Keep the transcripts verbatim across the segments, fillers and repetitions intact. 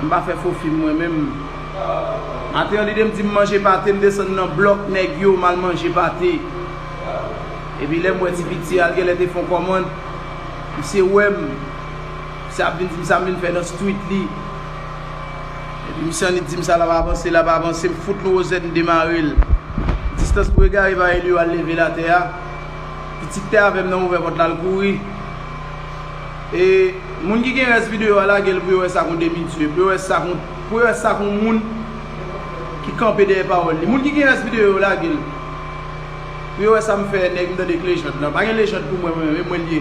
M pa fè fo fim mwen menm. Maten an, li te m di m manje pate, m desann nan blòk nèg yo, m al manje pate. Epi lè m wè ti piti a, l genlè te fè yon kòmand. Misye wè m. Misye ap vin di m sa m vin fè nan street li. Epi misye annik di m sa l ap avanse, l ap avanse, m fout nou wozèt, m demare l. Distans pou egare pa elye al leve l atè a. Pitit te avè m nan ouvè pòt la, l kouri. E moun ki gen rès videyo a, lage l pou yo wè sa k yon demi-dye, pou yo wè sa k yon, pou yo wè sa k yon moun ki kanpe dèyè pawòl li. Moun ki gen rès videyo yo, lage l. Pou yo wè sa m fè nèg m tande k lejand lan. Pa gen lejand pou mwen, mwen, men mwen l ye.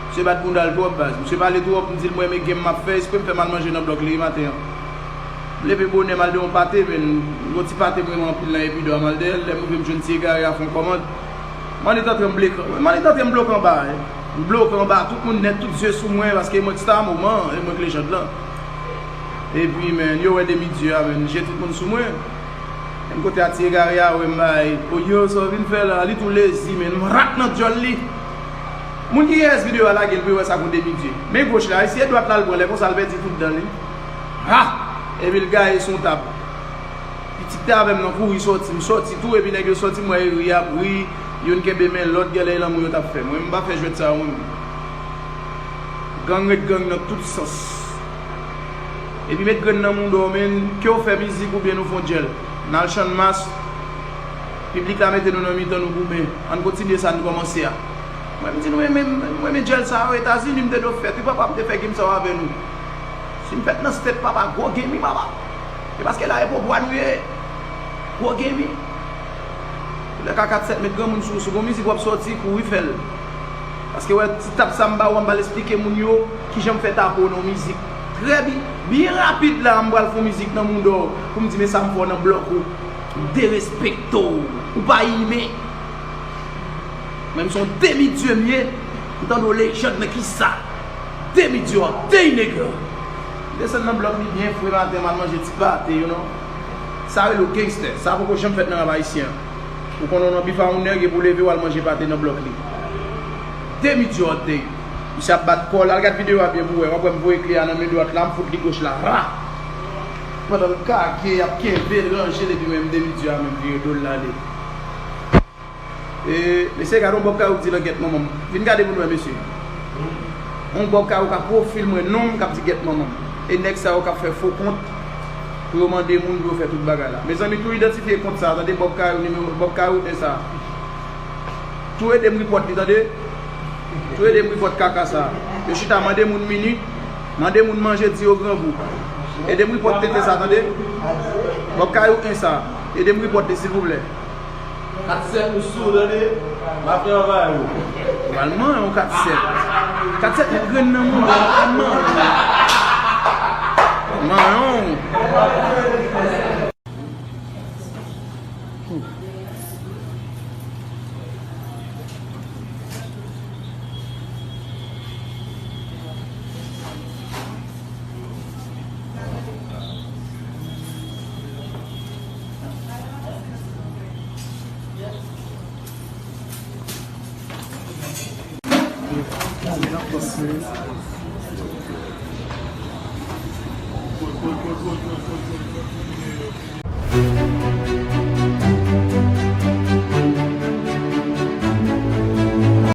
Misye bat bounda l twòp, baz. Misye pale twòp, m di l mwen renmen game m ap fè, espre m fè m al manje nan blòk li maten an. M leve bonè, m al de yon pate, men yon ti pate m renmen anpil nan epi dwa m al dèyè l. Lè m rive m jwenn ti egare a fè yon kòmand. M annik antre m bloke, m annik antre m bloke anba, eh. M bloke anba, tout moun nèt, tout zye sou mwen, paske mwen k star moman, e mwen k lejand lan. Epi, men, yo wè demi-dye a, men, je tout moun sou mwen. Menm kote a ti egare a, wè m bay. O yo, sa w vin fè la, li tou lezi, men, m rat nan dyòl li. Moun ki gen rès videyo a, lage l pou yo wè sa k yon demi-dye. Men goch la, eseye dwat la, l pran, lè konsa l pèdi tout dan li. Ha! Epi l gaye sou yon tab. Pitit te avè m nan kouri sòti, m sòti tou, epi nèg yo sòti, m wè yo ri ap ri, youn kenbe men lòt, genlè e lanmou yo t ap fè. Mwen, m pa fè jwèt sa yo, mwen menm. Gang ret gang nan tout sans. Epi met grenn nan mouda w, men, ke w fè mizik oubyen nou fè yon djèl. N al Channmas, piblik la mete nou nan mitan, nou goumen. Ann kontinye sa n kòmanse a. Mwen, m di nou, men, men, mwen, men djèl sa yo, Etazini, m te dwe fèt, wi, papa, m te fè game sa yo avè nou. Si m fèt nan state, papa, gwo game, wi, papa. E paske la e popwa nou ye. Gwo game, wi. Lè ka kat sèt met granmoun sou, sou gon mizik w ap sòti, kouri fè l. Paske wè, ti tap sa m ba ou, m pral esplike moun yo kijan m fè tapo nan mizik. Trè byen, byen rapid la, m pral fè yon mizik nan mouda w, pou m di, men sa m fè w nan blòk ou. M derespekte w. Ou pa imen. Men m se yon demi dye m ye. M tande w lejand nan kisa? Demi dye w ap dey nèg la. M desann nan blòk li byen fre maten, m al manje ti pate, you know. Sa rele w gangster. Sa poko janm fèt nan rap ayisyen an. Ou konnen w nan bif a yon nèg epi w leve w al manje pate nan blòk li. Demi dye w ap dey. Misye ap bat kò l. Al gad videyo a byen pou w wè. W ap wè m voye kle a nan men dwat la, m fout li goch la. Ra! Pandan l kage, y ap kenbe l, ranje l, epi menm demi dye a menm vire do l l ale. E, mesye, gade yon Bob Kayou k di langèt manman m. Vin gade pou n wè, mesye. Yon Bob Kayou k ap pwofil mwen non m, k ap di gèt manman m. E nèg sa yo k ap fè fo kont pou yo mande moun pou yo fè tout bagay la. Mezanmi, tou idantifye kont sa a, tande, Bob Kayou, nimewo, Bob Kayou en sa a. Tou ede m report li, tande. Tou ede m report kaka sa a. Yo chita mande moun minit, mande moun manje, di yo grangou. Ede m report tenten sa a, tande. Bob Kayou en sa a. Ede m report li, silvouplè. Kat sèt nou sou, tande? M ap travay ou. Pral manyen w kat sèt. Kat sèt met grenn nan mouda w, pral manyen w. Manyen w.